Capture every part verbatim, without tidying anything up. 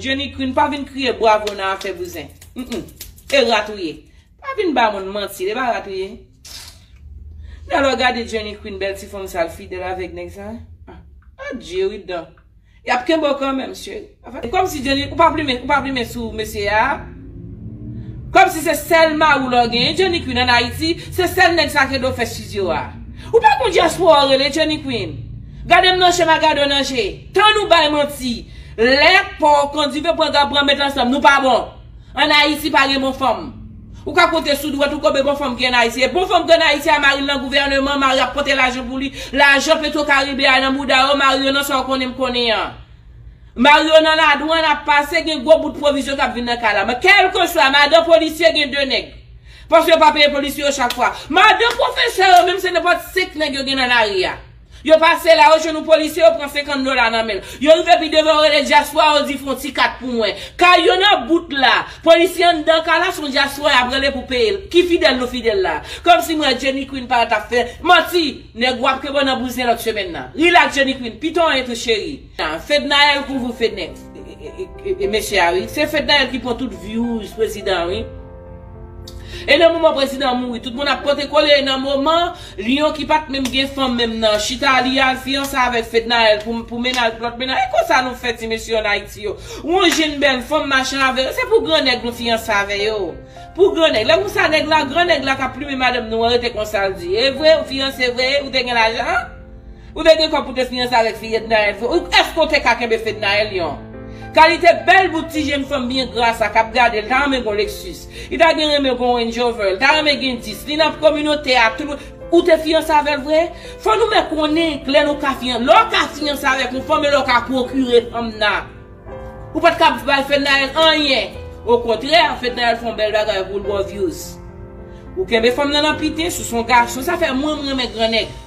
Jenny Queen, pa vin kriye bravo nan afè bouzen. Mm-mm. E rat ou ye. Pa vin ba moun manti, e pa rat ou ye. Nan lè w gade Jenny Queen, bèl ti fanm sa l fidèl avèk nèg sa. Ah, adje wi dan. Y ap kenbe w kanmenm, cheri. Kòmsi Jenny, ou pa plimen, ou pa plimen sou mesye a. Kòmsi se sèl mari w la w genyen, Jenny Queen, ann Ayiti, se sèl nèg sa k ede w fè estidyo a. Ou pa konn dyaspora w rele, Jenny Queen. Gade m nan je m a gade w nan je. Tann ou bay manti. Lè pòk, kandive pran gab, pran met ansanm, nou pa bon. Ann Ayiti pa gen bon fanm. Ou ka konte sou dwèt ou konbe bon fanm ki ann Ayiti. E bon fanm ki ann Ayiti a, mari l nan gouvèneman, mari ap pote lajan pou li. Lajan Petro Caribe a nan bouda yo, mari yo nan sa w konnen m konnen an. Mari yo nan ladwàn ap pase, gen gwo bout pwovizyon k ap vin nan kay la. Men kèlkeswa, madan polisye gen de nèg. Paske yo pa peye polisye yo chak fwa. Madan pwofesè yo, menm se nenpòt senk nèg yo gen nan lari a. Yo pase la, yo jwenn yon polisye, yo pran senkant dola nan men l. Yo rive pi devan, yo rele dyaspora, yo di fè yon ti kat pou mwen. Kay yo nan bout la. Polisye anndan kay la, se yon dyaspora y ap rele pou peye l. Ki fidèl nou fidèl la. Kòmsi mwen, Jenny Queen parèt ap fè manti. Nèg w ap kenbe nan bouzen lòt semèn nan. Rilaks, Jenny Queen. Piton anyen tou, cheri. Fednaelle kouvri Fednaelle. E, e, e, e, e mesye a, wi. Se Fednaelle ki pran tout views prezidan, wi. E nan moman prezidan mouri, tout moun ap pote kole. E nan moman Lion ki pa t menm gen fanm menm nan, chita li al fiyanse avèk Fednaelle pou, pou mennaj, lòt mennaj. E konsa nou fè ti mesye ann Ayiti yo. Ou yon jenn bèl fanm mache avè yo, se pou gran nèg nou fiyanse avè yo. Pou gran nèg. Lè konsa nèg la, gran nèg la k ap plimen madanm nou an, rete konsa l di. E vre, ou fiyanse vre, ou te gen lajan? Ou te gen kòb pou te fiyanse avèk Fednaelle vre? Ou, èske w te ka kenbe Fednaelle, Lion? Kalite bèl bout ti jenn fanm byen gra sa k ap gade l, ta renmen gon Lexus. Li ta gen renmen gon Range Rover, li ta renmen gen dis. Li nan kominote a, tout, ou te fiyanse avè l vre? Fò nou mèt konnen lè nou ka fiyan-, lè w ka fiyanse avèk yon fanm e lè w ka pwokire fanm nan. Ou pa t ka bay Fednaelle anyen. Okontrè, Fednaelle fè yon bèl bagay pou l ba w views. Ou kenbe fanm nan nan piten, si w se yon gason, sa fè mwen, mwen renmen gran nèg.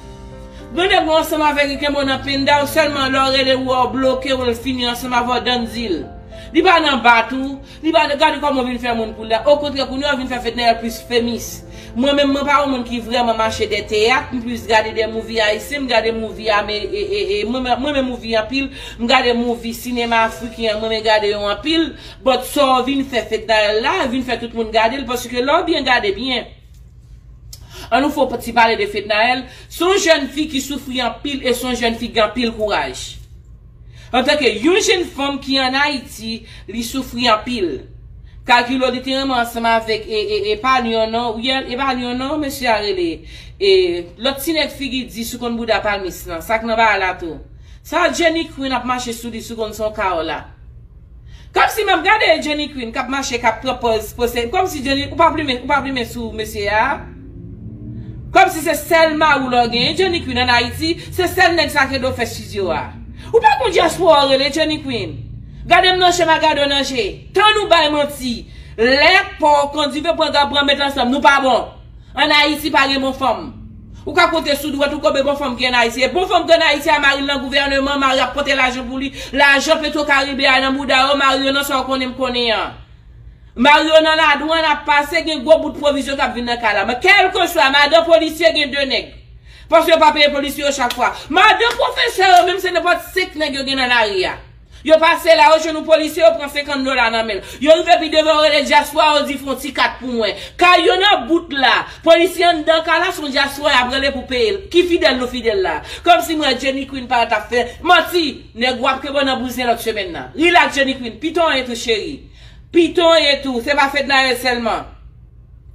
Gran nèg ou ansanm avè l, li kenbe w nan penda w, sèlman lè w rele ou wè w bloke w, l fini ansanm avè w, done deal. Li pa nan bat ou, li pa gade kòman w vin fè moun pou l la. Okontrè, kounye a w vin fè Fednaelle plis famous. Mwen menm, mwen pa yon moun ki vrèman mache dè teyat, m plis gade dè movie ayisyen, m gade movie ame-, e, e, e, mwen, mwen renmen movie anpil, m gade movie sinema afriken an, mwen renmen gade yo anpil, but sa w vin fè Fednaelle la, vin fè tout moun gade l, paske lè w byen gade byen, ann nou fè yon ti pale de Fednaelle, se yon jèn fi ki soufri anpil e se yon jèn fi ki gen anpil kouraj. Antanke yon jenn fanm ki ann Ayiti, li soufri anpil. Kalkile w, li te renmen ansanm avèk, e, e, e pa Lion non, wi, e pa Lion non, mesye a rele. E, lòt ti nèg figi di sou konn bouda palmis lan, sa k nan bagay la tou. Sa Jenny Queen ap mache sou li sou konn se yon kawo la. Kòmsi m ap gade Jenny Queen k ap mache, k ap pran pòz, pòz, kòmsi Jenny, ou pa plimen, ou pa plimen sou mesye a. Kòmsi se sèl mari w la w genyen, Jenny Queen, ann Ayiti, se sèl nèg sa k ede w fè estidyo a. Ou pa konn dyaspora w rele, Jenny Queen. Gade m nan je m a gade w nan je. Tann ou bay manti. Lè pòk, kandive pran gab, pran met ansanm, nou pa bon. Ann Ayiti pa gen bon fanm. Ou ka konte sou dwèt ou konbe bon fanm ki ann Ayiti. E bon fanm ki ann Ayiti a, mari l nan gouvèneman, mari ap pote lajan pou li. Lajan Petro Caribe a nan bouda yo, mari yo nan sa w konnen m konnen an. Mari yo nan ladwàn ap pase, gen gwo bout pwovizyon k ap vin nan kay la. Men kèlkeswa, madan polisye gen de nèg. Paske yo pa peye polisye yo chak fwa. Madan pwofesè yo, menm se nenpòt senk nèg yo gen nan lari a. Yo pase la, yo jwenn yon polisye, yo pran senkant dola nan men l. Yo rive pi devan, yo rele dyaspora, yo di fè yon ti kat pou mwen. Kay yo nan bout la. Polisye anndan kay la, se yon dyaspora y ap rele pou peye l. Ki fidèl nou fidèl la. Kòmsi mwen, Jenny Queen parèt ap fè manti. Nèg w ap kenbe w nan bouzen lòt semèn nan. Rilaks, Jenny Queen. Piton anyen tou, cheri. Piton anyen tou. Se pa Fednaelle sèlman.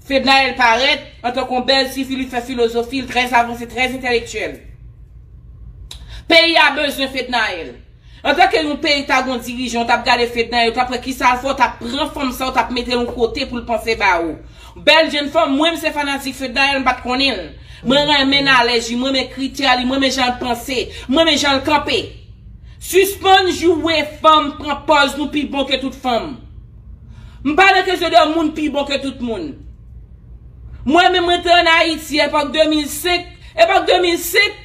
Fednaelle parèt antanke yon bèl ti fi, li fè filozofi, li trè avanse, trè entèlektyèl. Peyi a bezwen Fednaelle. Antanke yon peyi ta gon dirijan, w t ap gade Fednaelle, w t ap wè kisa l fè, w t ap pran fanm sa, w t ap mete l yon kote pou l panse ba ou. Bèl jenn fanm, mwen m se fanatik Fednaelle, m pa t konnen l. Mwen renmen nalèj li, mwen renmen kritè li, mwen renmen jan l panse, mwen renmen jan l kanpe. Sispann joure fanm, pran pòz nou pi bon ke tout fanm. M pa nan kesyon de moun pi bon ke tout moun. Mwen menm mwen te ann Ayiti epòk de mil senk, epòk de mil senk,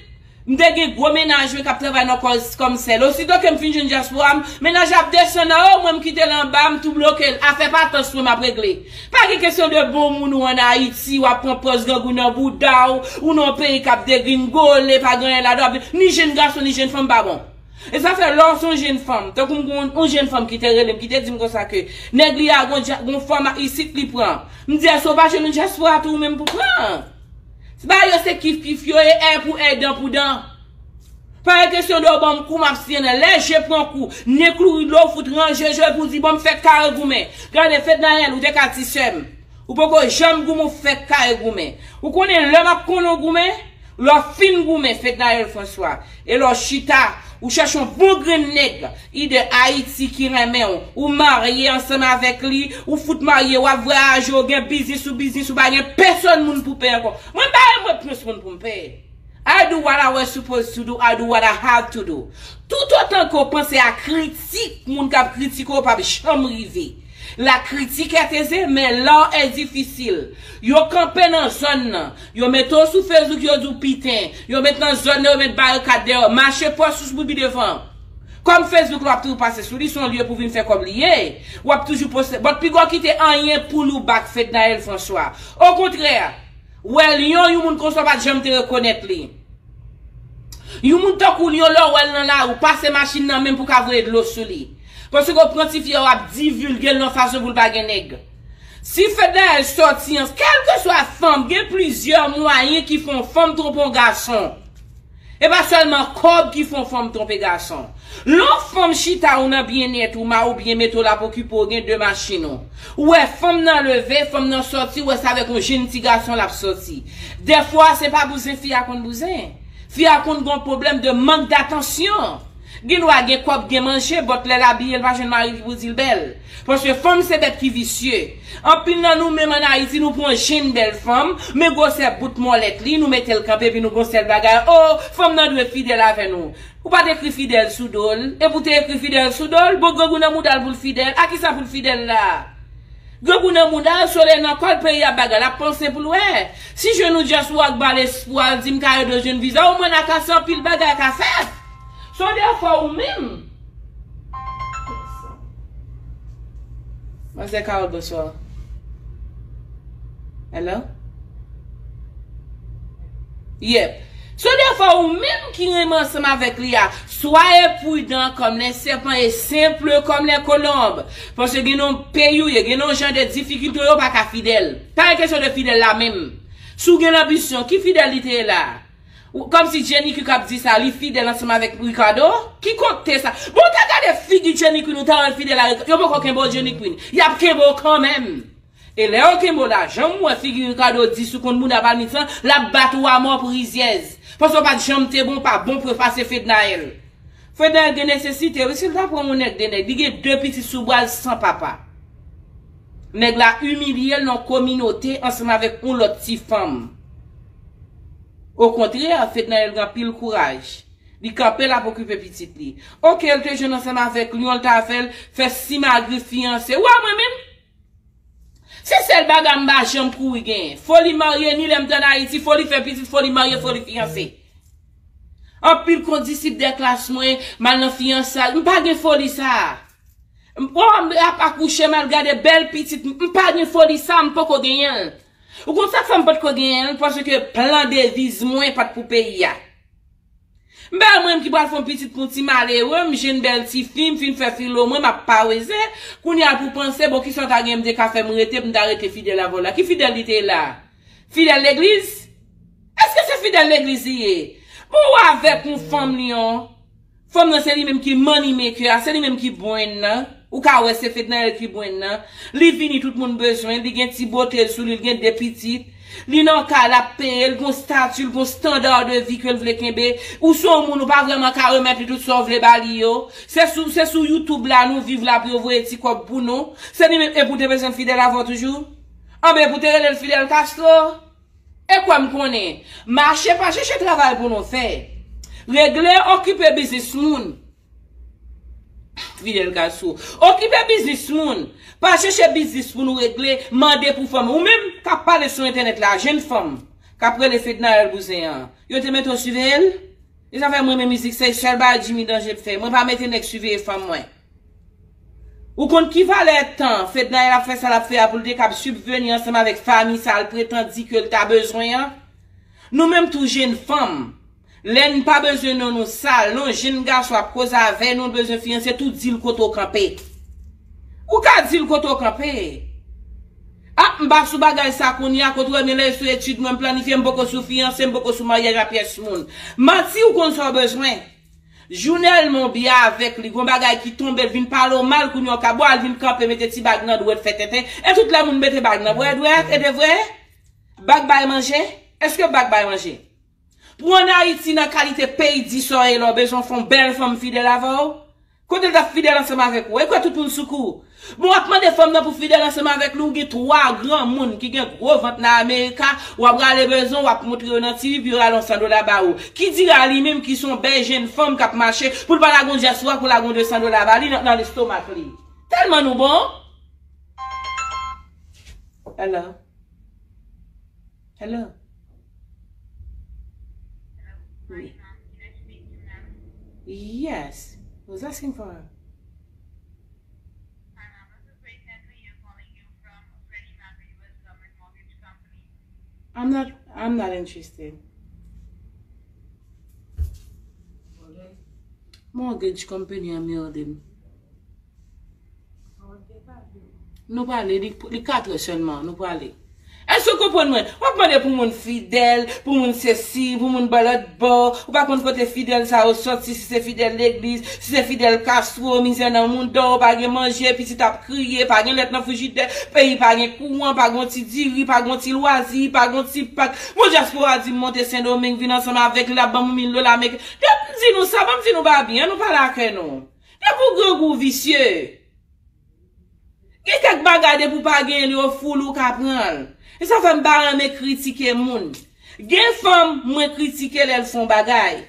m te gen gwo mennaj mwen k ap travay nan kòz kòm sèl. Osito ke m fin jwenn dyaspora m, mennaj la ap desann anwo, mwen m kite l anba, m tou bloke l. Afè patans mwen m ap regle. Pa gen kesyon de bon moun ou ann Ayiti, w ap pran pòz grangou nan bouda w, ou nan yon peyi k ap degringole, pa gen anyen ladan, ni jenn gason, ni jenn fanm pa bon. E sa fè lè w se yon jenn fanm, tankou m gen yon, yon jenn fanm ki te rele m, ki te di m konsa ke nèg li a gon dja-, gon fanm isit li pran. M di, èske w pa jwenn yon dyaspora tou ou menm pou pran? Se pa yo se kif kif yo ye, èy pou èy, dan pou dan. Pa gen kesyon de w ban m kou, m ap siye nan. Lè je pran kou, nen klouri dlo, fout ranje je pou di, bon, m fèk kare goumen. Gade, Fednaelle, ou te ka ti sè m. Ou poko janm goumen, ou fèk kare goumen. Ou konnen lè m ap konnen w goumen, lè w fin goumen, Fednaelle François. E lè w chita, ou chèche yon bon grenn nèg, ide Ayiti ki renmen w, ou marye ansanm avèk li, ou fout marye, w ap vwayaje, ou gen biznis ou, biznis ou, pa gen pèsonn moun pou peye ankò. Mwen pa renmen plis moun pou m peye. I do what I was supposed to do, I do what I have to do. Toutotan ke w panse a kritik, moun k ap kritike w p ap janm rive. La critique est aisée, mais l'art est difficile. Yo kanpe nan zòn nan. Yo mete w sou Facebook, yo di w piten. Yo met nan zòn nan, yo met barikad dèyè w. Mache pòs ou sou boubi devan. Kòm Facebook la w ap toujou pase sou li, se yon lye pou vin fè kòb li ye. W ap toujou poste. But piga w kite anyen pou li w bak Fednaelle François. Okontrè, wè Lyon, yon moun konsa w pa t janm te rekonèt li. Yon moun tankou Lyon, lè w wè l nan lari, w pase machin nan men pou w ka voye dlo sou li. Paske w pran ti fi a, w ap divilge l nan fason pou l pa gen nèg. Si Fednaelle sòti an, kèlkeswa fanm, gen plizyè mwayen ki fè yon fanm twonpe yon gason. E pa sèlman kòb ki fè yon fanm twonpe gason. Lè yon fanm chita ou nan byennèt ou, mari w byen mete w l ap okipe w, gen de machin ou. Ou wè fanm nan leve, fanm nan sòti, ou wè se avèk yon jenn ti gason l ap sòti. Dèfwa, se pa bouzen fi a konn bouzen. Fi a konn gen yon pwoblèm de mank datansyon. Gen dwa gen kòb, gen manje, but lè l abiye, l pa jwenn mari li pou di l bèl. Paske fanm se bèt ki visye. Anpil nan nou menm ann Ayiti, nou pran jenn bèl fanm, men gwosè bout mòlèt li, nou mete l kanpe, epi nou gon sèl bagay, o, fanm nan dwe fidèl avè nou. Ou pa t ekri fidèl sou do l, epi w te ekri fidèl sou do l, bon, grangou nan mouda l pou l fidèl, a kisa pou l fidèl la? Grangou nan mouda l, solèy nan kò l, peyi ap bagay, l ap panse pou l wè. Si je nou just walk ba lespwa, di m ka ede w jwenn viza, omwen nan ka se anpil bagay ka fèt. So dèfwa ou menm. Manzè Carole, bonswa. Hello? Yep. So dèfwa ou menm ki renmen ansanm avèk li a, soyez prudent comme les serpents et simples comme les colombes. Paske gen yon peyi ou ye, gen yon jan de difikilte yo pa ka fidèl. Pa gen kesyon de fidèl la menm. Si w gen lanbisyon, ki fidèl li te ye la? Ou, kòmsi Jenny Queen k ap di sa, li fidèl ansanm avèk Ricardo? Ki kote sa? Bon, w ta gade figi Jenny Queen, ou ta wè l fidèl a Ricardo. Yo poko kenbe w Jenny Queen. Y ap kenbe w kanmenm. E lè yo kenbe w la, jan m wè figi Ricardo di sou kont bouda Palmix lan, l ap bat ou a mò pou rizyèz. Paske w pa t janm te bon, w pa bon pou yo pase Fednaelle. Fednaelle gen nesesite, wi, si l ta pran yon nèg de nèg, li gen de pitit sou bra l san papa. Nèg la imilye l nan kominote ansanm avèk yon lòt ti fanm. Okontrè, Fednaelle gen anpil kouraj. Li kanpe, l ap okipe pitit li. Oke, l te jwenn ansanm avèk Lyon, l ta fè l fè simagri fiyanse. Ou wè mwen menm? Se sèl bagay m pa janm kouri genyen. Fò li marye, ni lè m t ann Ayiti, fò li fè pitit, fò li marye, fò li fiyanse. Anpil kondisip de klas mwen, m al nan fiyansay. M pa gen foli sa a. M, oh, m ap akouche, m al gade bèl pitit. M, m pa gen foli sa a, m poko genyen l. Ou konn sa k fè m potko genyen l? Paske plan de vi mwen pa t pou peyi a. M pa mwen ki pral fè yon pitit pou yon ti malere, m jwenn bèl ti fi, m fin fè filo mwen, m ap paweze. Kounye a pou panse, bon, kisa w ta gen m te ka fè m rete, m ta rete fidèl avè w la? Ki fidèl li te ye la? Fidèl legliz? Èske se fidèl legliz li ye? Bon, ou avèk yon fanm li an. Fanm nan se li menm ki money maker a, se li menm ki brain nan. Ou ka wè se Fednaelle ki brain nan. Li vini, tout moun bezwen l, li gen ti bote l sou li, li gen de pitit. Li nan kay, l ap peye, l gon stati, l gon standard de vie ke l vle kenbe. Ou se yon moun, ou pa vrèman ka remèt li tout sa w vle ba li yo. Se sou, se sou YouTube la nou viv la pou yo voye ti kòb pou nou. Se li menm, epi w te bezwen l fidèl avè w toujou? Anben, epi w te rele l Fidel Castro? E kwè m konnen. Mache pa chèche travay pou nou fè. Regle, okipe biznis moun. Fidel Castro. Okipe biznis moun. Pa chèche biznis pou nou regle, mande pou fanm. Ou menm k ap pale sou entènèt la, jenn fanm k ap rele Fednaelle bouzen an. Yo te mete w siveye l? E sa fè mwen renmen mizik, se sèl bagay Jimmy Danje fè. Mwen pa mete nèg siveye fanm mwen. Ou konn ki valè tan Fednaelle ap fè sa l ap fè a pou l te kab sibveni ansanm avèk fanmi sa l pretann di ke l ta bezwen an? Nou menm tou jenn fanm, Lè n pa bezwen non nou sal, non, jenn gason ap koze avè nou, l bezwen fiyanse, tou di l kote w kanpe. Ou ka di l kote w kanpe. Ah, m pa sou bagay sa kounye a, kote w wè m lè sou etid mwen, m planifye, m poko sou fiyanse, m poko sou maryaj a pyès moun. Manti, ou konn sa w bezwen. Jounèlman w byen avèk li, gon bagay ki tonbe, l vin pale w mal, kounye a w ka bò, al vin kanpe, mete ti bag nan dwèt, fè tenten. E tout lè moun mete bag nan dwèt, dwèt, e de vre? Bag bay manje? Èske bag bay manje? Pou ann Ayiti, nan kalite peyi di sa w ye la, w bezwen fè yon bèl fanm fidèl avè w? Kote l t ap fidèl ansanm avèk ou? E kwè tout moun sou kou. Bon, w ap mande fanm nan pou fidèl ansanm avèk li, ou gen twa granmoun ki gen gwo vant nan Amerika, w ap rale bezwen, w ap montre yo nan T V, pou yo rale yon san dola ba ou. Ki dira li menm ki se yon bèl jenn fanm k ap mache, pou l pa lage yon dyaspora, pou lage yon de san dola ba li nan, nan lestomak li. Tèlman nou bon. Hello. Hello. Wi. Yes. I was asking for her. I'm not, I'm not interested. Mortgage company an merde m. Nou prale, li, li katrè sèlman, nou prale. Èske w konprann mwen? W ap mande pou moun fidèl, pou moun sesi, pou moun ba lòt bò. Ou pa konn kote fidèl sa yo soti, si se fidèl legliz, si se fidèl Castro, mizè nan mouda w, pa gen manje, pitit ap kriye, pa gen lèt nan frijidè, peyi pa gen kouran, pa gen yon ti diri, pa gen yon ti lwazi, pa gen yon ti pat. Bon, dyaspora di m monte Sendomeng, vin ansanm avèk li, l ap ban m yon mil dola ameriken. Depi m di nou sa, ban m di nou pa byen, nou pale ak kè nou. Depi w grangou visye. Gen kèk bagay depi w pa genyen l, yo foul ou ka pran l. E sa fè m pa renmen kritike moun. Gen fanm, mwen kritike lè l fè yon bagay.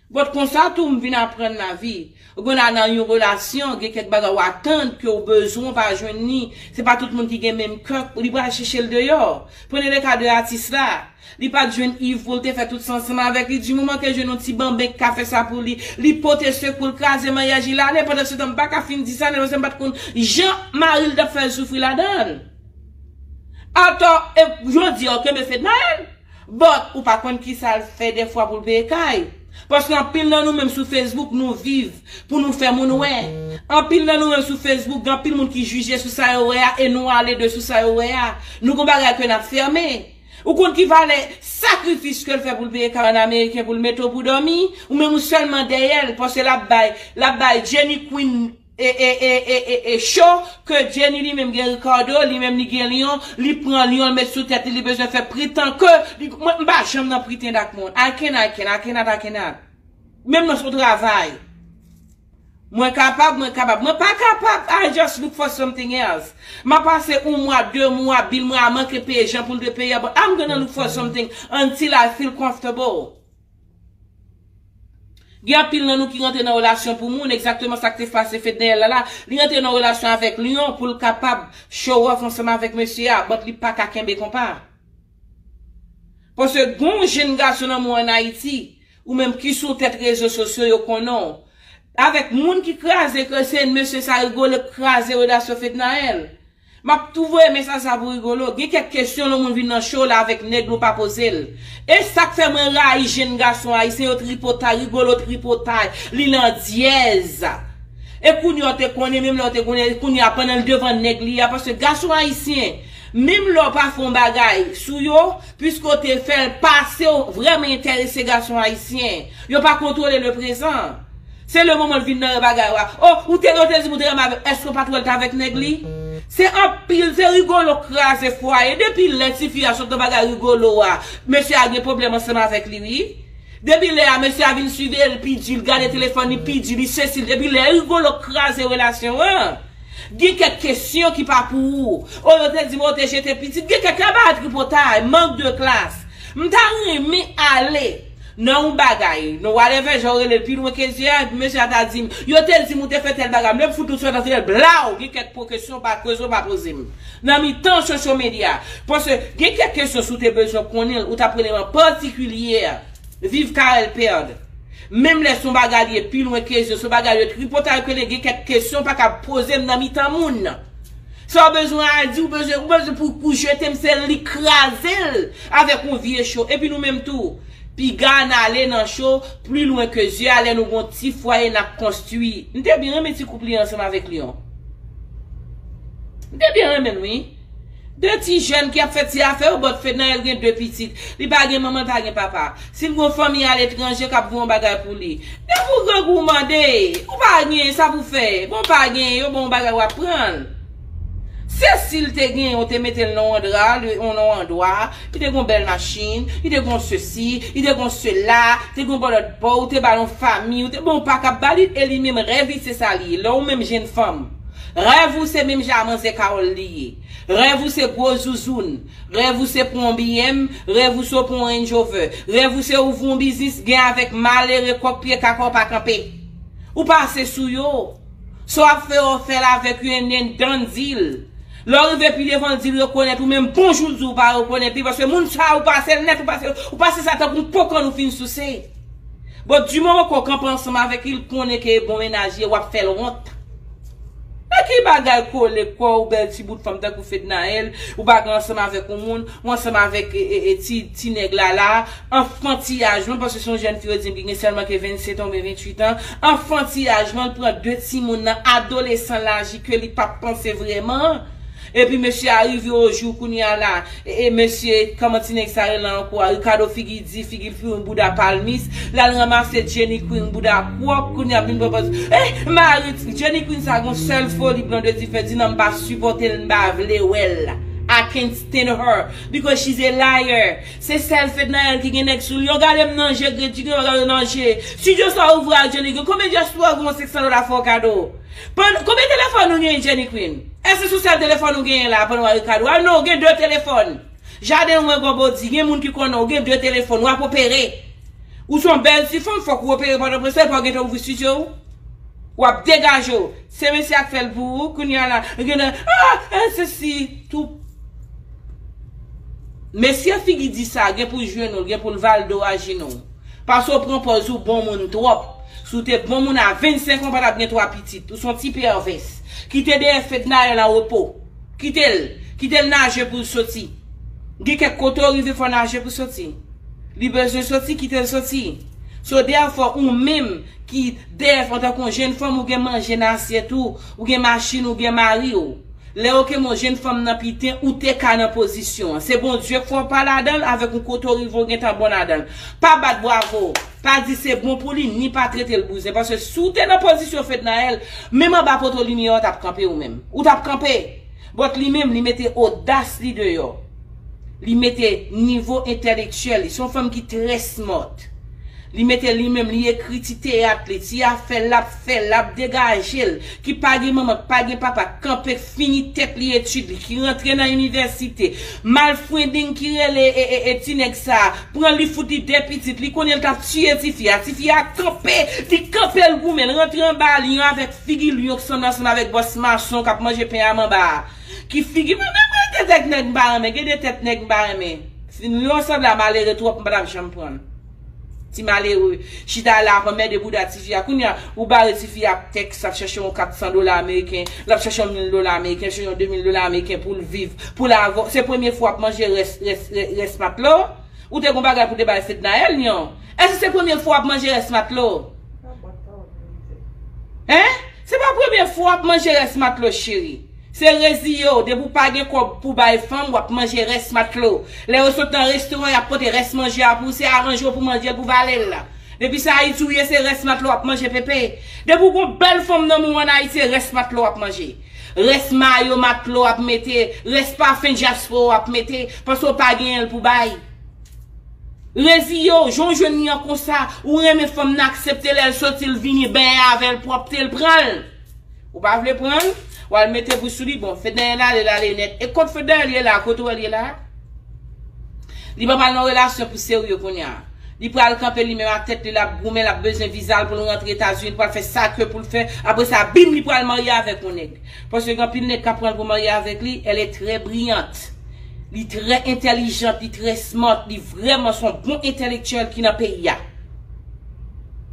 But konsa tou, m vin aprann lavi. Ou konn al nan yon relasyon, gen kèk bagay w atann ke w bezwen, w pa jwenn li. Se pa tout moun ki gen menm kè, li pral chèche l deyò. Prenn le ka de atis la. Li pa t jwenn Yves pou l te fè tout sa ansanm avèk li. Di moman ke jwenn yon ti banben ki ka fè sa pou li, li pote sekou l, kraze maryaj li, l ale. Pandansetan, m pa ka fin di sa, nan paske m pa t konn jan mari l t ap fè l soufri ladan l. Atò, e, jodi a, w kenbe Fednaelle, but ou pa konn kisa l fè dèfwa pou l peye kay. Paske anpil nan nou menm sou Facebook, nou viv pou nou fè moun wè. Anpil nan nou menm sou Facebook, gen anpil moun ki jije sou sa yo wè a, e nou ale de sou sa yo wè a. Nou gon bagay ke n ap fèmen. Ou konn ki valè sakrifis ke l fè pou l peye kay an ameriken pou l mete w pou dòmi? Ou menm ou sèlman dèyè l, paske l ap bay, l ap bay Jenny Queen e, e, e, e, e, e cho, ke Jenny li menm gen Ricardo, li menm li gen Lion, li pran Lion, l met sou tèt li, li bezwen fè pretan ke, li, mwen, m pa janm nan pretend ak moun. I can, I can, I cannot, I cannot. Menm nan sou travay. Mwen kapab, mwen kapab. Mwen pa kapab, I just look for something else. M a pase yon mwa, de mwa, bil mwen a manke peye jan pou l te peye, but I'm gonna look for something until I feel comfortable. Gen anpil nan nou ki rantre nan relasyon pou moun, egzakteman sa k te pase Fednaelle la la. Li rantre nan relasyon avèk Lion pou l kapab show off ansanm avèk mesye a, but li pa ka kenbe konpa. Paske gon jenn gason nan mwen an Ayiti, ou menm ki sou tèt rezo sosyo, yo konnen w. Avèk moun ki kraze, ke se mesye sa Rigolo k kraze relasyon Fednaelle. M ap tou voye mesaj sa pou Rigolo. Gen kèk kesyon lè moun vin nan show la avèk nèg li, ou pa poze l. E sa k fè mwen rayi jenn gason ayisyen yo, tripotay, Rigolo tripotay, li landyèz. E kounye a w te konnen, menm lè w te konnen, kounye a pandan l devan nèg li a, paske gason ayisyen, menm lè w pa fè yon bagay sou yo, piske w te fè l pase, w vrèman enterese gason ayisyen. Yo pa kontwole le prezan. Se le moman l vin nan bagay la. Oh, ou te, yo te di m ou te renmen avè l. Èske w pa t wè l t avèk nèg li? Se anpil, se Rigolo k kraze fwaye. Depi lè tifi a sot nan bagay Rigolo a, mesye a gen pwoblèm ansanm avèk li, wi. Depi lè a, mesye a vin swiv li pi di, l gade telefòn li pi di, li sesi. Depi lè Rigolo k kraze relasyon an. Gen kèk kesyon ki pa pou ou. Oh, yo te di m ou te jete pitit. Gen kèk bagay tripotay, mank de klas. M ta renmen ale nan yon bagay, nan whatever jan w rele l, pi lwen ke zye a, epi mesye a ta di m, yo te di m ou te fè tèl bagay, m lè m fout tout sou entènèt, blaw, gen kèk kesyon pa poze, pa poze m. Nan mitan social media. Paske gen kèk kesyon si w te bezwen konnen l, ou t ap rele m an patikilye. Viv Carel Perd. Menm lè se yon bagay li ye, pi lwen ke zye, se yon bagay yo tripotay ke li ye, gen kèk kesyon pa ka poze m nan mitan moun. Sa w bezwen a di, ou bezwen, ou bezwen pou, pou jete m, se li kraze l avèk yon vye cho. Epi nou menm tou, Piga n ale nan cho, pli lwen ke zye a, lè nou gon ti fwaye n ap konstwi. M te byen renmen ti koup li ansanm avèk Lion. M te byen renmen l, wi. De ti jèn ki ap fè ti afè yo, but Fednaelle gen de pitit. Li pa gen manman, li pa gen papa. Si l gon fanmi aletranje k ap voye yon bagay pou li. Depi w grangou, mande. Ou pa gen sa pou fè. Bon, ou pa gen, yo ba w yon bagay, w ap pran l. Se si l te gen, yo te mete l nan yon andra, nan yon andwa, li te gon bèl machin, li te gon sesi, li te gon sela, li te gon bò lòt bò, ou te ba l yon fanmi, ou te bon, ou pa ka ba li, e li menm rèv li se sa li ye. Lè ou menm jenn fanm, rèv ou se menm jan a manzè Carole li ye. Rèv ou se gwo zouzoun. Rèv ou se pran yon B M, rèv ou se pran yon Range Rover. Rèv ou se ouvri yon biznis, gen avèk malere kòk pye kaka w pa kanpe. Ou pase sou yo. Sa w ap fè, w fè l avèk yon nen dan dil. Lè w rive pi devan l, di l rekonèt ou, menm bonjou l di w pa rekonèt li, paske moun sa a, ou pase l nèt, ou pase, ou pase sa tankou pokòn ou fin souse. Bon, di moman ke w kanpe ansanm avèk li, l konnen ke e bon mennaj li ye, w ap fè l wont. Nan ki bagay kole kò w, bèl ti bout fanm tankou Fednaelle, ou pa gen ansanm avèk yon moun, ou ansanm avèk e, e, e, ti, ti nèg la la, anfantiyajman, paske se yon jèn fi yo di m ki gen sèlman ke vennsetan oubyen venntuit an, anfantiyajman, l pran de timoun nan adolesan laj li ke li p ap panse vrèman. Epi mesye a rive o jou kounye a la, e, e mesye, kòman ti nèg sa rele ankò a, Ricardo figi di, figi l fè yon bouda palmis, l al ranmase Jenny Queen bouda pwòp, kounye a vin pran pòz. Eh, mari Jenny Queen sa gon sèl foli Blondedy fè, di non, m pa sipòte l, m pa vle wè l. I can't stand her because she's a liar. Se sèl Fednaelle ki gen nèg sou li. Yo gade m nan je, gade yo gade nan je. Studio sa ouvri ak Jenny Queen. Konbyen dyaspora gon senk san dola fè w kado? Pann-, konbyen telefòn ou genyen, Jenny Queen? Èske se sèl telefòn ou genyen la pandan w a Ricardo? A non, ou gen de telefòn. Jaden ou mwen gon bodi, gen moun ki konnen w gen de telefòn, w ap opere. Ou se yon bèl ti fanm, fòk ou opere Pòtoprens, epi w gentan ouvri studio w. W ap degaje w. Se mesye a k fè l pou ou, kounye a la, gen nan, ah, eh, sesi, tou. Mesye figi di sa, gen pou l jwenn ou, gen pou l valdo a jino w. Paske w pran pòz ou bon moun twòp. Si w te bon moun a vennsenk an, w pa t ap gen twa pitit. Ou se yon ti pèvès. Kite D F Fednaelle an repo. Kite l. Kite l naje pou l soti. Gen kèk kote w rive fò w naje pou soti. Li bezwen soti, kite l soti. So, therefore, ou menm ki D F antanke yon jenn fanm, ou gen manje nan asyèt ou, ou gen machin, ou gen mari w. Lè yo kenbe yon jenn fanm nan piten, ou te ka nan pozisyon an. Se Bondye k fè w pa ladan l, avèk yon kote w rive w gentan bon ladan l. Pa bat bwavo, pa di se bon pou li, ni pa trete l bouzen. Paske si w te nan pozisyon Fednaelle, menm anba poto limyè w t ap kanpe ou menm. Ou t ap kanpe. But li menm, li mete odas li deyò. Li mete nivo entèlektyèl li. Se yon fanm ki trè smart. Li mete li menm, li ekri ti teyat li, ti afè l ap fè, l ap degaje l, ki pa gen manman, ki pa gen papa, k kanpe, k fini tèt li, etid li, ki rantre nan inivèsite, malfrending ki rele e, e, e ti nèg sa, pran li fout li de pitit, li konnen l t ap tiye tifi a, tifi a kanpe, li kanpe l goumen, l rantre anba lyon avèk figi lyon k sanble ansanm avèk bòs mason k ap manje pen a manba a. Ki figi, mwen menm, mwen, gen de tèt nèg m pa renmen, gen de tèt nèg m pa renmen. Lyon sanble a malere twòp, m pa t ap janm pran l. Ti malere, chita la ap anmède bouda tifi a. Kounye a, ou bare tifi a ap tèks, ap chèche yon kat san dola ameriken, l ap chèche yon mil dola ameriken, chèche yon de mil dola ameriken pou l viv, pou l avò-, se premye fwa w ap manje rès, rès, rès, rès matlo? Ou te gon bagay pou te bay Fednaelle, non? Èske se premye fwa w ap manje rès matlo? Hein? Se pa premye fwa w ap manje rès matlo, cheri. Se reziye w, depi w pa gen kòb pou bay fanm, w ap manje rès matlo. Lè yo sot nan restoran, y ap pote rès manje a pou w, se aranje w pou manje l, pou vale l la. Depi se Ayiti w ye, se rès matlo w ap manje, pepe. Depi w gon bèl fanm nan men w ann Ayiti, se rès matlo w ap manje. Rès mayo matlo w ap mete, rès pafen dyaspora w ap mete, paske w pa genyen l pou bay. Reziye w, jan w jwenn li an konsa, ou renmen fanm nan, aksepte lè l soti, l vini, benyen avè l, pwòpte l, pran l. Ou pa vle pran l, w al mete bouch sou li, bon, Fednaelle ale, l ale nèt. E kot Fednaelle ye la, kote w wè l ye la? Li pa pral nan relasyon pou serye kounye a. Li pral kanpe li menm ak tèt li, l ap goumen, l ap bezwen viza l pou l rantre Etazini, li pral fè sa ke pou l fè. Apre sa, bim, li pral marye avèk yon nèg. Paske gen anpil nèg k ap pran l pou marye avèk li, elle est très brillante. Li trè entèlijant, li trè smart, li vrèman se yon bon entèlektyèl ki nan peyi a.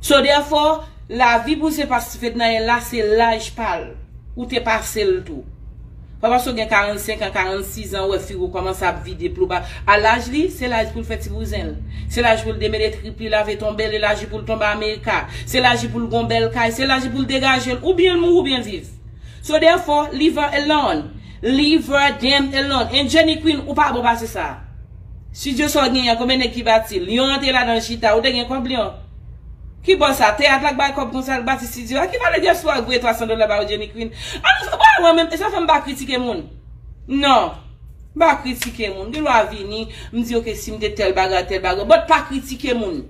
So, therefore, lavi pou se pa Fednaelle la, se laj pa l. Ou te pase l tou. Pa paske w gen karannsenk an, karannsis an, ou wè figi w kòmanse ap vide, pli w pa. A laj li, se laj pou l fè ti bouzen l. Se laj pou l demele trip li, lave tonbe l, e laj li pou l tonbe Amerika. Se laj li pou l gon bèl kay, se laj li pou l degaje l. Oubyen l mouri, oubyen l viv. So therefore, leave her alone. Leave her damn alone. And Jenny Queen, ou pa bon pase sa. Studio sa w genyen an, konbyen nèg ki bati l? Lyon rantre ladan l chita, ou te gen kòb Lyon? Ki bò sa? Teyat la k bay kòb konsa, l bati studio a? Ki valè dyaspora k voye twa san dola ba ou, Jenny Queen? An nou fè bagay mwen menm, e sa fè m pa kritike moun. Non. M pa kritike moun. Gen lwa vini, m di, ok, si m te tèl bagay, tèl bagay. But pa kritike moun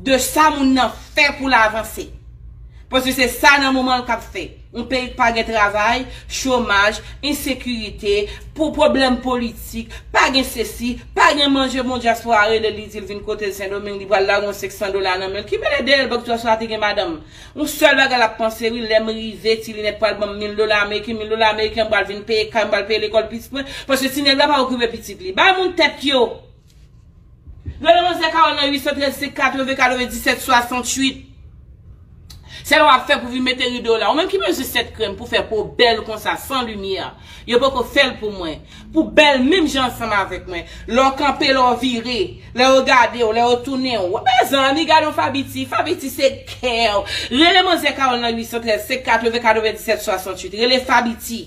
de sa moun nan fè pou l avanse. Paske se sa nan moman l k ap fè. Yon peyi k pa gen travay, chomaj, ensekirite, pou pwoblèm politik, pa gen sesi, pa gen manje, bon dyaspora rele li, di l vin kote l Sendomeng, li pral lage yon senk san dola nan men l. Ki mele de l, bank dyaspora te gen madanm. Yon sèl bagay l ap panse, wi, lè m rive, ti linèt pral ban m mil dola ameriken, mil dola ameriken pral vin peye kay, m pral peye lekòl pitit mwen, paske ti nèg la pa okipe pitit li. Bay moun tèt yo. Rele manzè Carole nan uit san trèz senk katreven katreven disèt swasantuit. Se lè w ap fè pou vin mete rido la. Ou menm ki bezwen sèt krèm pou fè po bèl konsa, san limyè. Yo poko fè l pou mwen. Pou bèl menm jan ansanm avèk mwen. Lè w kanpe, lè w vire, lè yo gade w, lè yo tounen w. Mezanmi, gade yon Fabiti. Fabiti se kè w. Rele manzè Carole nan uit san trèz senk katreven katreven disèt swasantuit. Rele Fabiti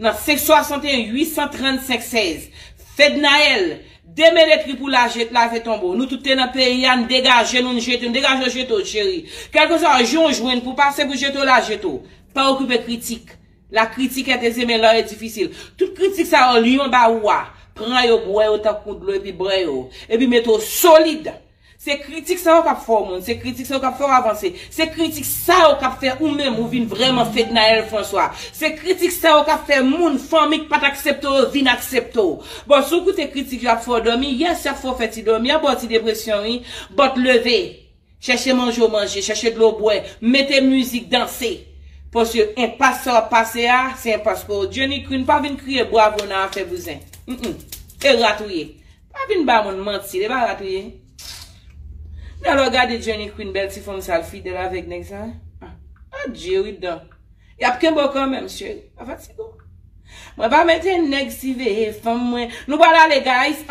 nan senk swasanteyen uit san trannsenk sèz. Fednaelle, demele trip ou, lave tonbe w. Nou tout te nan peyi a, n degaje nou, n jete, n degaje w, jete w, cheri. Kèlkeswa jan w jwenn pou pase pou jete w la, jete w. Pa okipe kritik. La critique est aisée, mais l'heure est difficile. Tout kritik sa yo, Lyon ba ou a, pran yo, bwè yo tankou dlo, epi bwè yo. Epi mete w solid. Se kritik sa yo k ap fè w moun, se kritik sa yo k ap fè w avanse, se kritik sa yo k ap fè ou menm ou vin vrèman Fednaelle François, se kritik sa yo k ap fè moun, fanmi k pa t aksepte w yo vin aksepte w. Bon, si w koute kritik yo ap fè w dòmi, yes, y ap fè w fè ti dòmi, y ap ba w ti depresyon, wi, but leve, chèche manje w manje, chèche dlo w bwè, mete mizik, danse. Paske enpas sa w ap pase a, se enpas pou ou. Jenny Queen, pa vin kriye bravo nan afè bouzen. Mm, mm. E rat ou ye. Pa vin ba moun manti, li pa rat ou ye. Nan lè w gade Jenny Queen, bèl ti fanm sa, l fidèl avèk nèg sa. Ah, adje wi dan. Y ap kenbe w kanmenm, cheri. Pa fatige w. Mwen pa mete nèg siveye fanm mwen. Nou pral ale, guys.